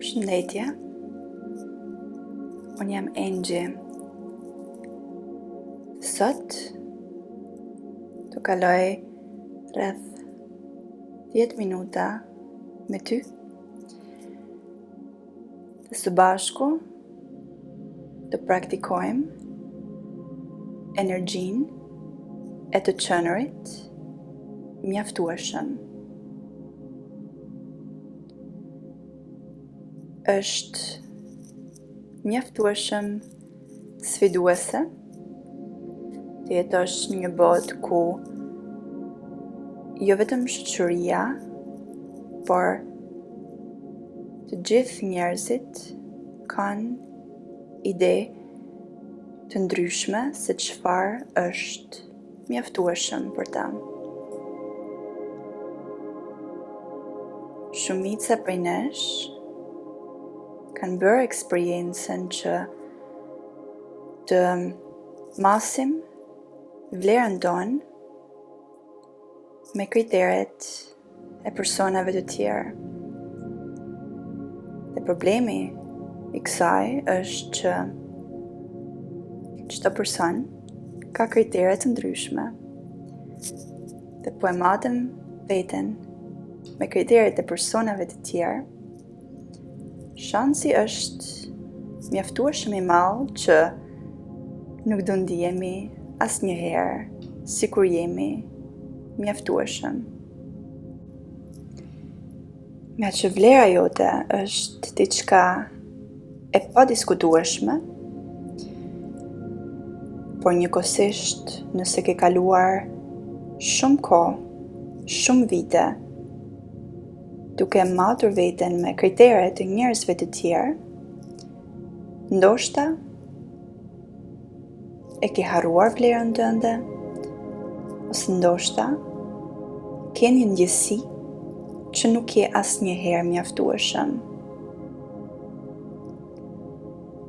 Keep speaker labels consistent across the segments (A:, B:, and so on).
A: Përshëndetje. Unë jam Enxhi. Sot do kaloj rreth 10 minuta me ty. Dhe së bashku të praktikojmë energjinë e të qenurit mjaftueshëm. Është mjaftueshëm sfiduese të jetosh në një botë ku jo vetëm shoqëria, por të gjithë njerëzit kanë ide të ndryshme se çfarë është mjaftueshëm për ta. Shumica prej nesh kanë bërë eksperiencën që të masim vlerën tonë me kriteret e personave të tjerë. Dhe problemi i kësaj është që çdo person ka kritere të ndryshme. Dhe po e matëm veten me kriteret e personave të tjerë, Shansi është mjaftueshëm i madh që nuk do ndihemi asnjëherë sikur jemi mjaftueshëm. Ngaqë vlera jote është diçka e padiskutueshme, por njëkohësisht nëse ke kaluar shumë kohë, shumë vite, duke matur veten me kritere të njerëzve të tjerë, ndoshta e ke harruar vlerën tënde, ose ndoshta ke një ndjesi që nuk je asnjëherë mjaftueshëm.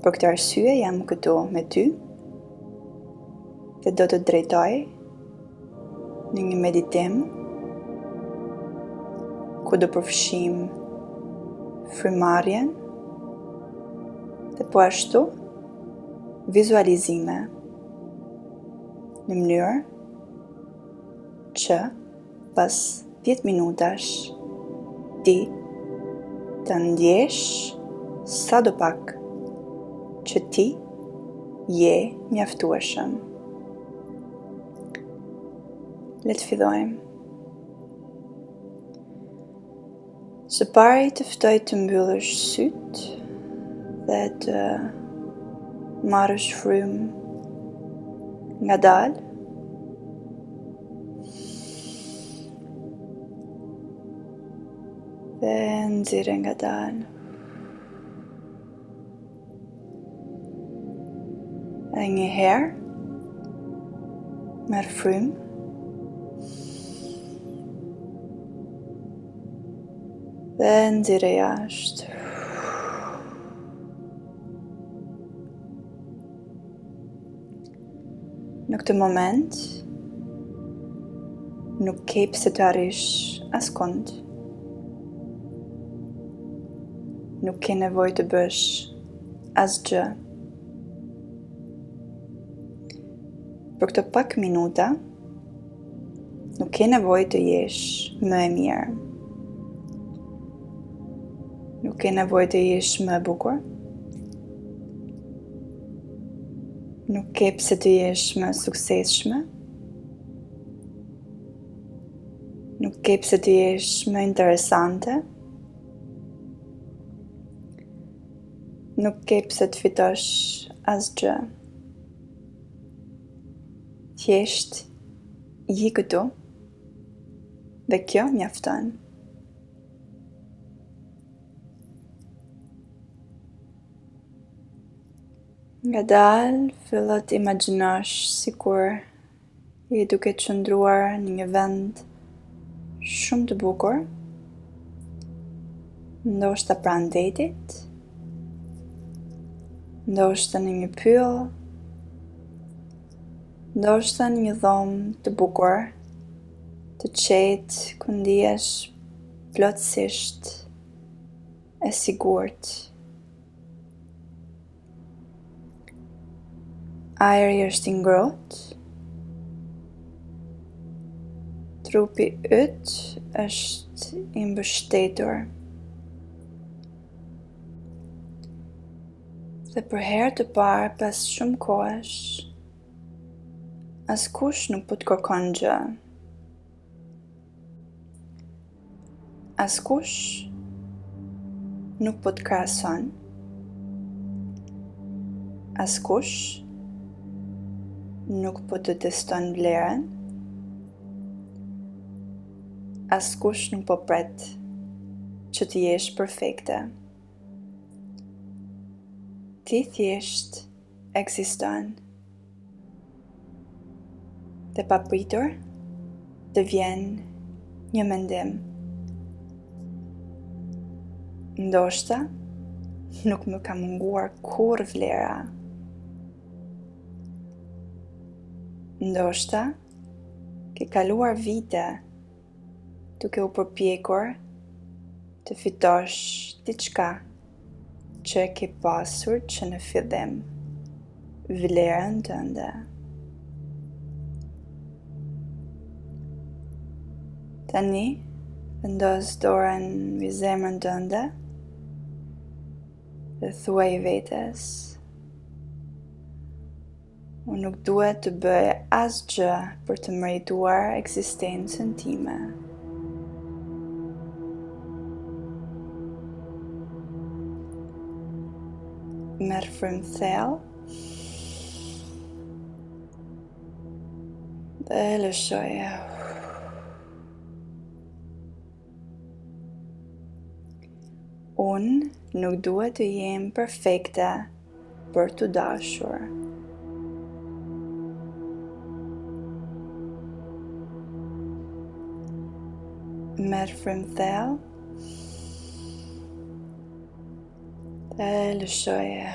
A: Për këtë arsye jam këtu me ty dhe do të drejtoj në një meditim ku do përfshijmë frymëmarrjen dhe po ashtu vizualizime në mënyrë që pas 10 minutash ti të ndjesh sado pak që ti je mjaftueshëm. Le të fillojmë. Së pari të ftoj të mbyllësh sytë dhe të marrësh frymë ngadalë. Dhe nxirre ngadalë. Edhe një herë, merr frymë. Dhe nxirre jashtë. Në këtë moment, nuk ke pse të arrish askund. Nuk ke nevojë të bësh asgjë. Për këto pak minuta, nuk ke nevojë të jesh më e mirë. Nuk ke nevojë të jesh më e bukur. Nuk ke pse të jesh më e suksesshme. Nuk ke pse të jesh më interesante. Nuk ke pse të fitosh asgjë. Thjesht ji këtu dhe kjo mjafton. Ngadalë fillo të imagjinosh sikur je duke qëndruar në një vend shumë të bukur, ndoshta pranë detit, ndoshta në një pyll, ndoshta në një dhomë të bukur, të qetë, ku ndihesh plotësisht. E sigurt. Ajri është i ngrohtë. Trupi yt është i mbështetur. Dhe për herë të parë pas shumë kohësh, askush nuk po të kërkon gjë. Askush nuk po të krahason. Askush nuk po të teston vlerën. Askush nuk po pret që të jesh perfekte. Ti thjesht ekziston. Dhe papritur, të vjen një mendim. Ndoshta, nuk më ka munguar kurrë vlera. Ndoshta, ke kaluar vite duke u përpjekur të fitosh diçka që e ke pasur që në fillim, vlerën tënde. Tani, vendos dorën mbi zemrën tënde dhe thuaji vetes. Unë nuk duhet të bëj asgjë për të merituar ekzistencën time. Merr frymë thellë. Dhe lëshoje. Unë nuk duhet të jem perfekte për t'u dashur. Merr frymë thellë dhe lëshoje.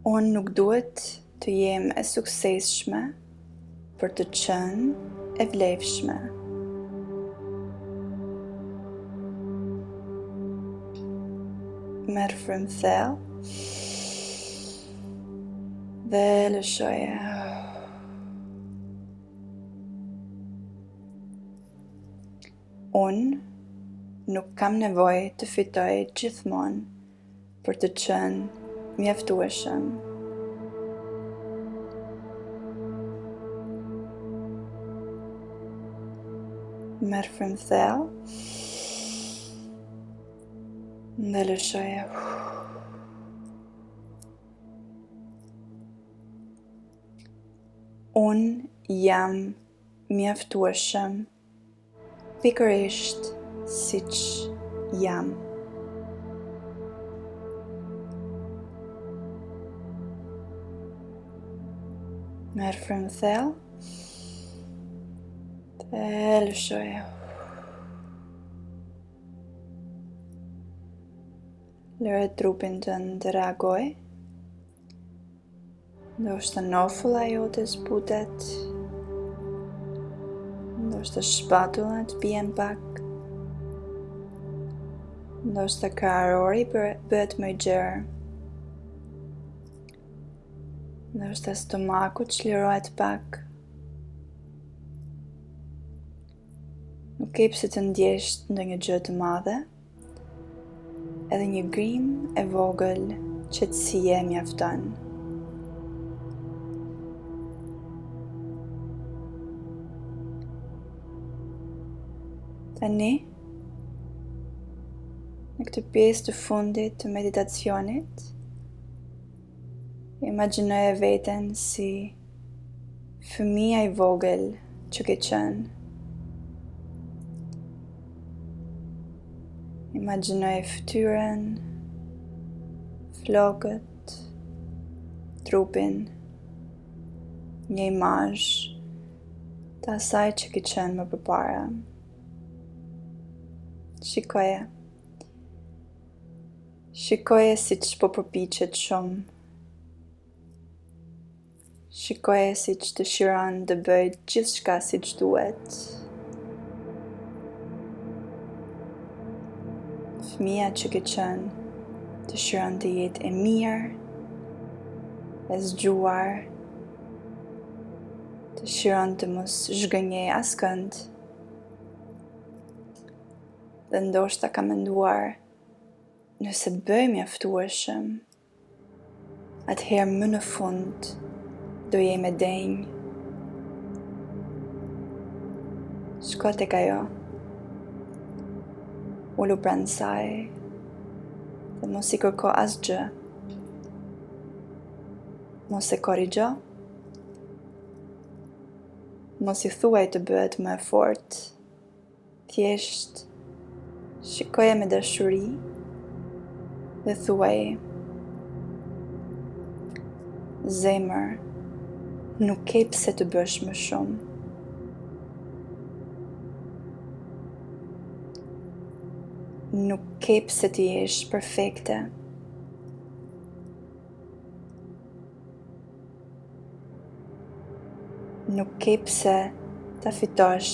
A: Unë nuk duhet të jem e suksesshme për të qenë e vlefshme. Merr frymë thellë dhe lëshoje. Unë nuk kam nevojë të fitoj gjithmonë për të qenë mjaftueshëm. Merr frymë thellë dhe lëshoje. Unë jam mjaftueshëm Pikërisht siç jam. Merr frymë thellë dhe lëshoje. Lëre trupin tënd të reagojë. Ndoshta nofulla jote zbutet, ndoshta shpatullat bien pak, ndoshta kraharori bëhet më i gjerë, ndoshta stomaku çlirohet pak. Nuk ke pse të ndjesh ndonjë gjë të madhe. Edhe një grimë e vogël qetësie mjafton. Tani, në këtë pjesë të fundit të meditacionit, imagjinoje veten si Fëmija i vogël që ke qenë. Imagjinoje fytyrën, flokët, trupin, një imazh të asaj që ke qenë më përpara. Shikoje. Shikoje siç po përpiqet shumë. Shikoje siç dëshiron të bëjë gjithçka siç duhet. Fëmija që ke qenë dëshiron të jetë e mirë, e zgjuar, dëshiron të mos zhgënjejë askënd dhe ndoshta ka menduar nëse bëj mjaftueshëm, Atëherë më në fund do jem e denjë. Shko tek ajo. Ulu pranë saj dhe mos i kërko asgjë. Mos e korrigjo. Mos i thuaj të bëhet më e fortë. Thjesht shikoje me dashuri dhe thuaji Zemër, nuk ke pse të bësh më shumë. Nuk ke pse të jesh perfekte. Nuk ke pse ta fitosh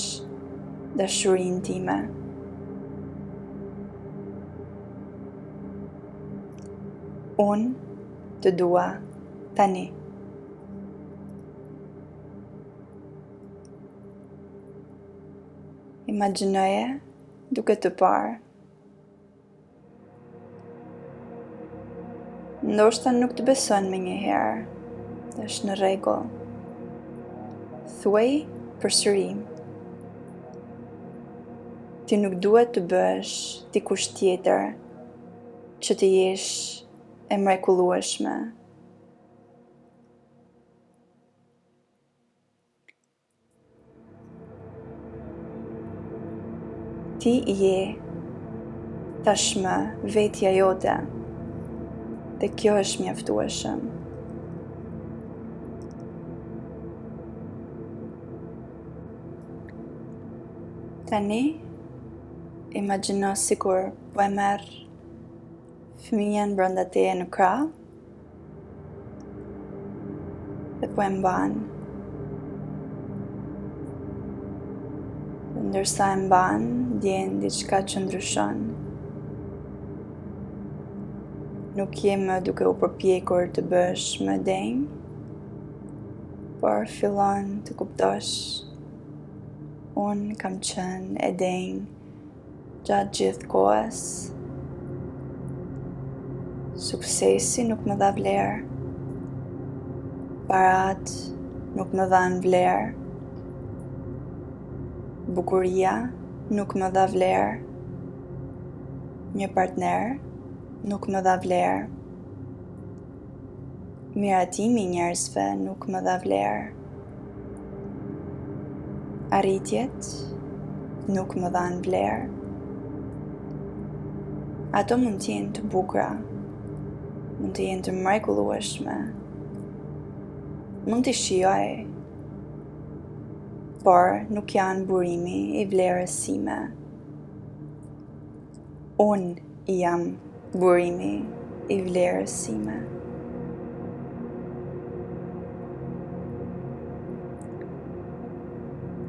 A: dashurinë time. Unë të dua tani. Imagjinoje duke të parë. Ndoshta nuk të beson menjëherë, është në rregull. Thuaj përsëri. Ti nuk duhet të bëhesh dikush tjetër që të jesh e mrekullueshme. Ti je tashmë vetja jote dhe kjo është mjaftueshëm. Tani, imagjino sikur po e merr fëmijën brenda teje në krah dhe po e mban. Dhe ndërsa e mban, ndjen diçka që ndryshon. Nuk je më duke u përpjekur të bëhesh më e denjë, por fillon të kuptosh unë kam qenë e denjë Gjatë gjithë kohës, suksesi nuk më dha vlerë, paratë nuk më dhanë vlerë, bukuria nuk më dha vlerë, një partner nuk më dha vlerë. Miratimi i njerëzve nuk më dha vlerë. Arritjet nuk më dhanë vlerë. Ato mund të jenë të bukura, mund të jenë të mrekullueshme, mund t'i shijoj, por nuk janë burimi i vlerës sime. Unë jam burimi i vlerës sime.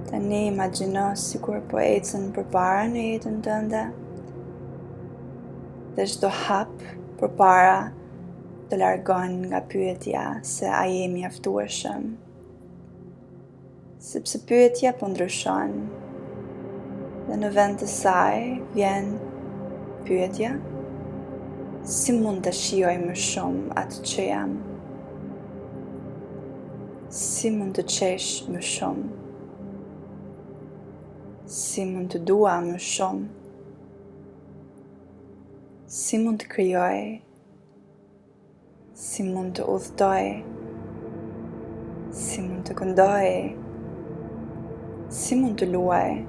A: Tani imagjino sikur po ecën përpara në jetën tënde dhe çdo hap përpara të largon nga pyetja se a je mjaftueshëm. Sepse pyetja po ndryshon dhe në vend të saj vjen pyetja si mund të shijoj më shumë atë që jam? Si mund të qesh më shumë? Si mund të dua më shumë? Si mund të krijoj Si mund të udhëtoj? Si mund të këndoj? Si mund të luaj?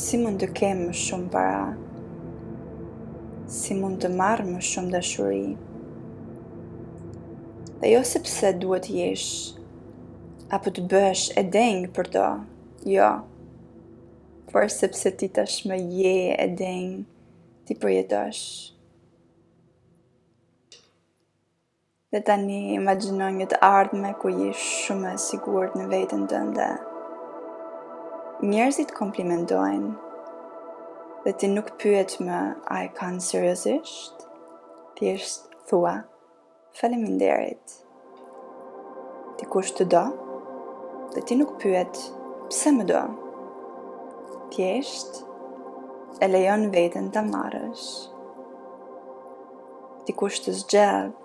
A: Si mund të kem më shumë para? Si mund të marr më shumë dashuri? Dhe jo sepse duhet të jesh apo të bëhesh e denjë për to, jo, por sepse ti tashmë je e denjë t'i përjetosh. Dhe tani imagjino një të ardhme ku je shumë e sigurt në veten tënde. Njerëzit komplimentojnë. Dhe ti nuk pyet më a e kanë seriozisht, thjesht thua faleminderit. Dikush të do dhe ti nuk pyet pse më do. Thjesht e lejon veten ta marrësh. Dikush të zgjedh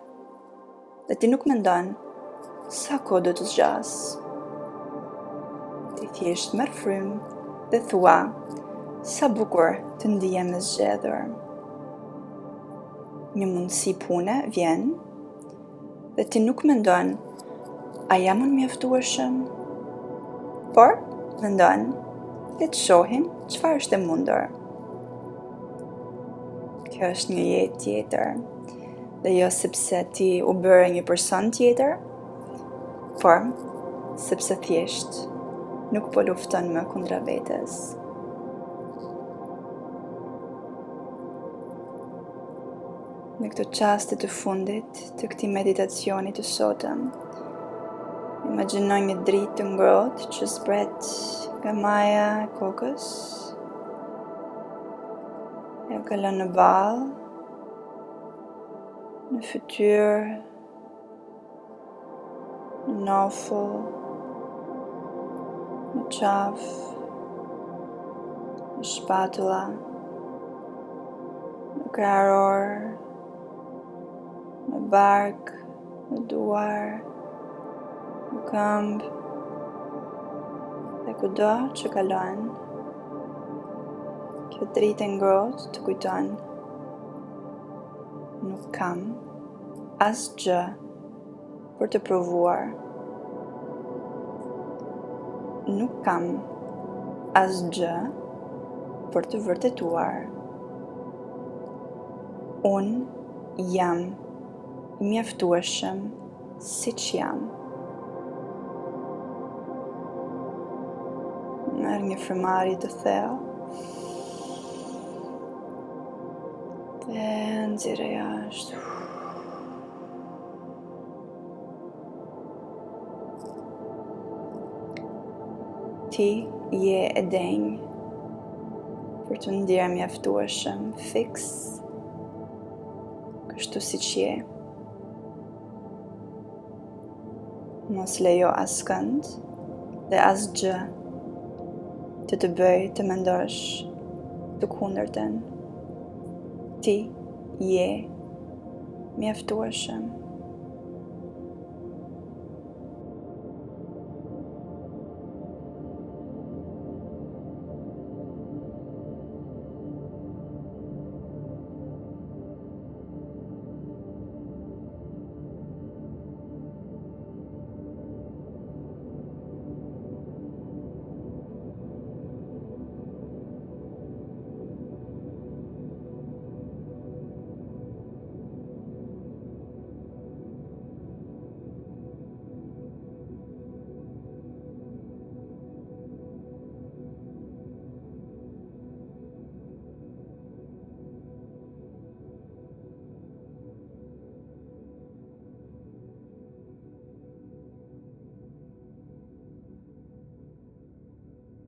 A: Dhe ti nuk mendon sa kohë do të zgjasë. Ti thjesht merr frymë dhe thua sa bukur të ndihem e zgjedhur. Një mundësi pune vjen dhe ti nuk mendon a jam unë mjaftueshëm, por mendon le të shohim çfarë është e mundur. Kjo është një jetë tjetër. Dhe jo sepse ti u bëre një person tjetër, por sepse thjesht nuk po lufton më kundra vetes. Në këto çaste të fundit të këtij meditacioni të sotëm, imagjino një dritë të ngrohtë që zbret nga maja e kokës, e kalon në ballë, Në fytyrë, në nofull, në qafë, në shpatulla, në kraharor, në bark, në duar, në këmbë, dhe kudo që kalon, kjo dritë e ngrohtë të kujton Nuk kam asgjë për të provuar. Nuk kam asgjë për të vërtetuar. Unë jam i mjaftueshëm siç jam. Merr një frymëmarrje të thellë. Dhe nxirre jashtë. Ti je e denjë për t'u ndjerë mjaftueshëm fiks kështu siç je. Mos lejo askënd dhe asgjë të të bëjë të mendosh të kundërtën. Ti je mjaftueshëm.